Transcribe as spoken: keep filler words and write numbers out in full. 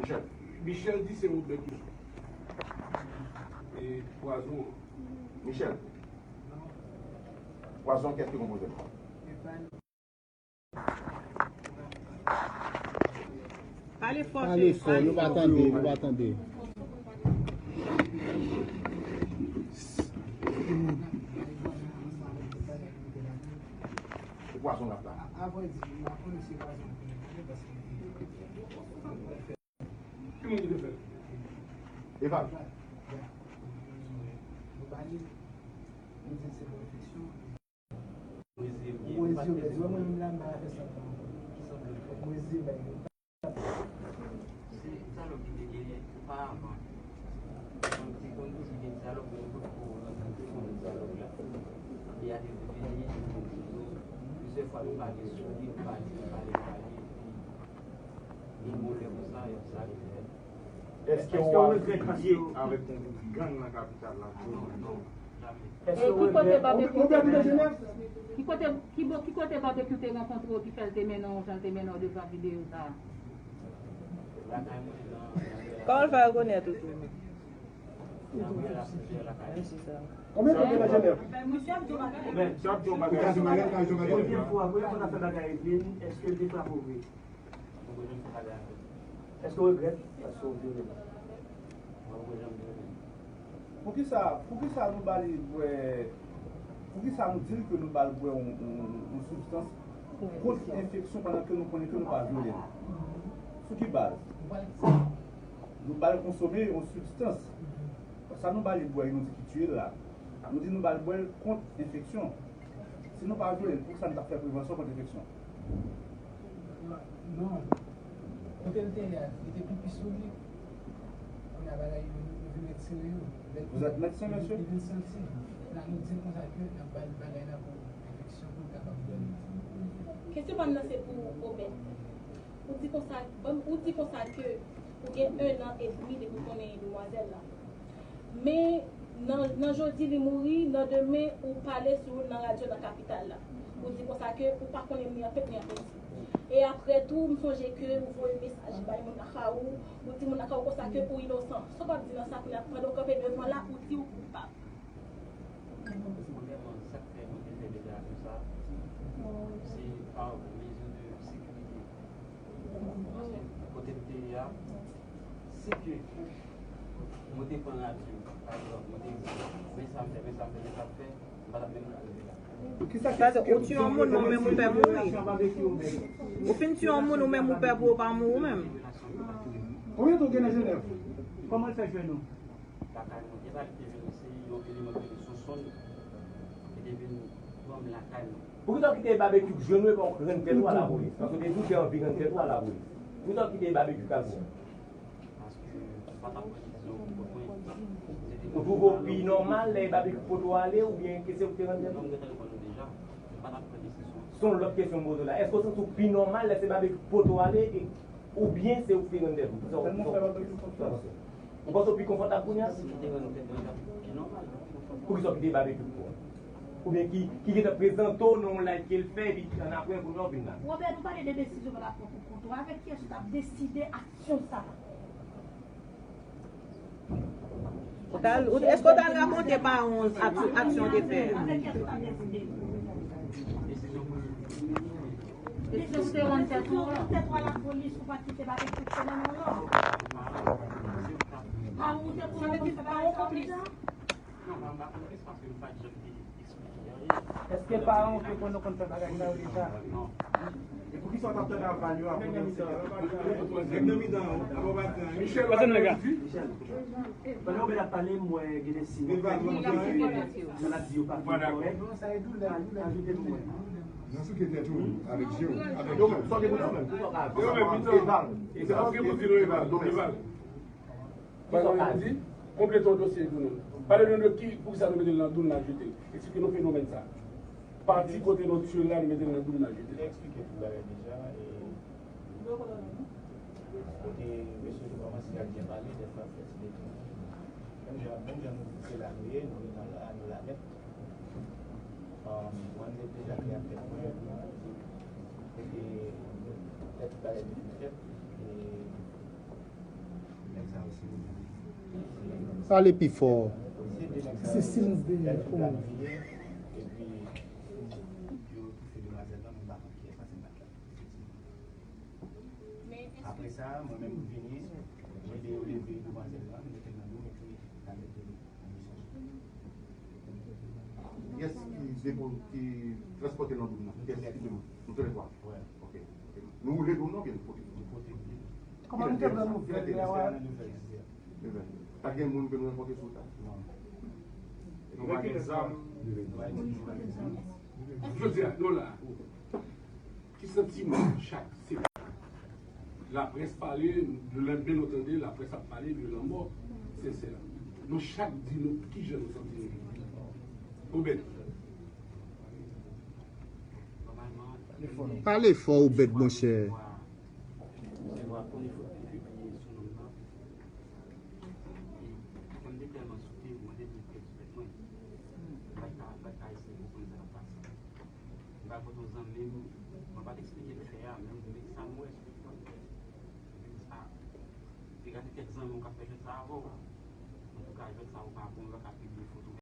Michel. Michel di se Robert ki sou. E pwazon an. Michel. Pwazon an, kiyès ki konpoze l? Pale fò, Pale fò, nou pa tande, nou pa tande. Se pwazon l ap la. Avan di, m pa konnen se pwazon l ap la, paske Ki moun ki te fè l? Eval. Nou ba li, nou di se pwofesyon. Mwen di, mwen menm la, m pa fè sa. Mwen di, Se dyalòg ki te genyen oparavan. Donk, te konn toujou gen dyalòg, men nou potko rankontre pandan dyalòg la. Epi a te vini, plizyè fwa nou pale sou li, nou pale, nou pale, nou pale, epi gen yon lè konsa, sa rive. Èske w ap lye avèk yon gwoup gang nan kapital la? Non, non, jamè. E ki kote Babekyou te mennen w? Ki kote, ki bo-, ki kote Babekyou te rankontre w ki fè l te mennen w jan l te mennen w devan videyo sa a? Lakay mwen nan, nan Kòman l fè rekonèt ou tou? Nan riyèl la, plizyè lakay. Menm si sa. Konbyen tan w gen nan Jenèv? Premye fwa, premye fwa n ap fè bagay epi, èske l te frape w vre? Mwen poko janm fè bagay avè l. Èske w regrèt paske w vyole l? Mwen poko janm vyole l. Poukisa, poukisa nou ba li bwè, poukisa nou di l ke nou ba l bwè yon, yon, yon sibstans kont enfeksyon pandan ke nou konnen ke nou pa vyole l? Sou ki baz? Nou ba l konsome yon sibstans. Sa nou ba li bwè, nou di ki tiye l la. Nou di nou ba l bwè l kont enfeksyon. Si nou pa vyole l, poukisa nou t ap fè prevansyon kont enfeksyon? Non. Kote l te ye a, li te pipi sou li. Kounye a bagay yo, yo vin retire yo. Lè Vous êtes médecin, monsieur? Li vin santi. La, nou di l konsa ke n ap ba l bagay la pou enfeksyon, pou l kapab dòmi. Kesyon pa m nan se pou Obed. Ou di konsa, ban m, ou di konsa ke ou gen ennan edmi depi w konnen demwazèl la. Men nan, nan jodi li mouri, nan demen ou pale sou nan radyo nan kapital la. Ou di konsa ke ou pa konnen ni an pep ni an peti. E apre tou, m sonje ke ou voye mesaj bay moun nan Kawou, ou di moun nan Kawou konsa ke ou inosan. Sa w ap di nan sa kounye a, pandan w kanpe devan la, ou di ou koupab? Premyèman, sa k fè mwen te fè deklarasyon sa a, se pa mezi de sekirite. Paske kote m te ye a, si ke mwen te pran radyo, pa egzanp, mwen te di, men sa m fè, men sa m fè, men sa m fè, m pa t ap menm ka rive la. Sa vle di, ou tiye yon moun, ou menm ou pè pou ou. Ou fin tiye yon moun, ou menm ou pè pou ou pa mouri ou menm. Konbyen tan w gen nan Jenèv? Kòman l fè jwenn ou? Lakay mwen. Epa li te vin, se yon eleman ki rele Sonson ki te vin pran m lakay mwen. Poukisa w kite Babekyou jwenn ou epi w rann tèt ou a lapolis? Paske w te di w te anvi rann tèt ou a lapolis. Poukisa w kite Babekyou k al pran w? Paske m pa t ap pran desizyon pou kont mwen. Se te Ou twouve w pi nòmal lè Babekyou pote w ale oubyen ke se ou ki te rann tèt ou? Non, m gentan reponn ou deja. M pa t ap pran desizyon. Se yon lòt kesyon m poze w la. Èske w santi w pi nòmal lè se Babekyou ki pote w ale e Oubyen se ou ki te rann tèt ou? Kisa w, kisa w panse? Ou panse w pi konfòtab kounye a? Si m te rann tèt mwen, sa pi nòmal. Poukisa w kite Babekyou pou ou? Oubyen ki, ki gentan prezante w nan yon live ke l fè, epi annapre, kounye a w vin la? Robert, nou pale de desizyon w t ap pran pou kont ou. Avèk kiyès ou t ap deside aksyon sa a? Ou t al, ou, èske w t al rakonte paran w ak-, aksyon w te fè? Avèk kiyès ou t ap deside? Desizyon pou li. Desizyon pou te rann tèt ou an. Tèt ou a lapolis, ou pa t kite bagay fonksyone non non. Paran w te pou rann tèt ou a lapolis? Non, m pa konplis paske m pa t janm te Èske paran w te konn nou konn fè bagay sa yo deja? Non. E poukisa w t ap tande aval yo apre yon seri de... Nèg nan mitan an, apa w pa t gen anyen? Michel, w ap di? Pandan w ap pale, m wè gen de siy. Sa l ap di yo pa fin kòrèk. Ajoute m wè. Nan souke tèt ou, avèk je w, avèk je w. Yo menm, sa w gen pou di yo menm? Yo menm, mitan. Eval. E sa w gen pou di nou, Eval? Eval. Pale nou di, konplete yon dosye pou nou. Pale nou de ki, poukisa nou mete l nan dou, n al jete l. Eksplike nou fenomèn sa. Pati kote nou tiye l la, nou mete l nan dou, n al jete l. Eksplike tout bagay deja, e kote mesye yo kòmanse ap byen pale, dèfwa fè ti detounman. Menm jan, menm jan nou di se la nou ye, nou ye nan la, nou la nèt. Um, mwen, m te deja te ap fè mwen, e, e, lè tout bagay te fin fèt, e, Pale pi fò. Se Sims de Orange. Apre sa, mwen menm m vini, mwen de yo leve demwazèl lan, m mete l nan do m epi n al mete l nan misyon. Yes, ki depo, ki transpòte nan do m nan? Yes, ki depo. Nou tou lè twa. Wè. Ok. Ok. Nou woule do m nan oubyen nou pote? Nou pote l. Kòman nou te pran nouvèl la? Even. Pa gen moun ke nou rankontre sou ta? Non. Nou pa gen zam? Nou pa gen zam. Jodi a, nou la. Ki santiman chak se laprès pale, lè men nou tande laprès ap pale de lanmò Sensè. Nou chak di nou kijan nou santi nou. Obed. Pale fò Obed monchè. Mwen te tèlman sote, mwen te vin pèdi tèt mwen. Mwen pa t ka, mwen pa t ka eseye konprann sa k ap pase. Mwen pa konn yon zanmi m, mwen pa t eksplike l fè a, men mwen sa m wè sou ekran. Mwen di, a, te gade kèk zanmi w k ap fè jwèt sa avè w. Antouka, jwèt sa ou pa bon, ou pa ka pibliye foto w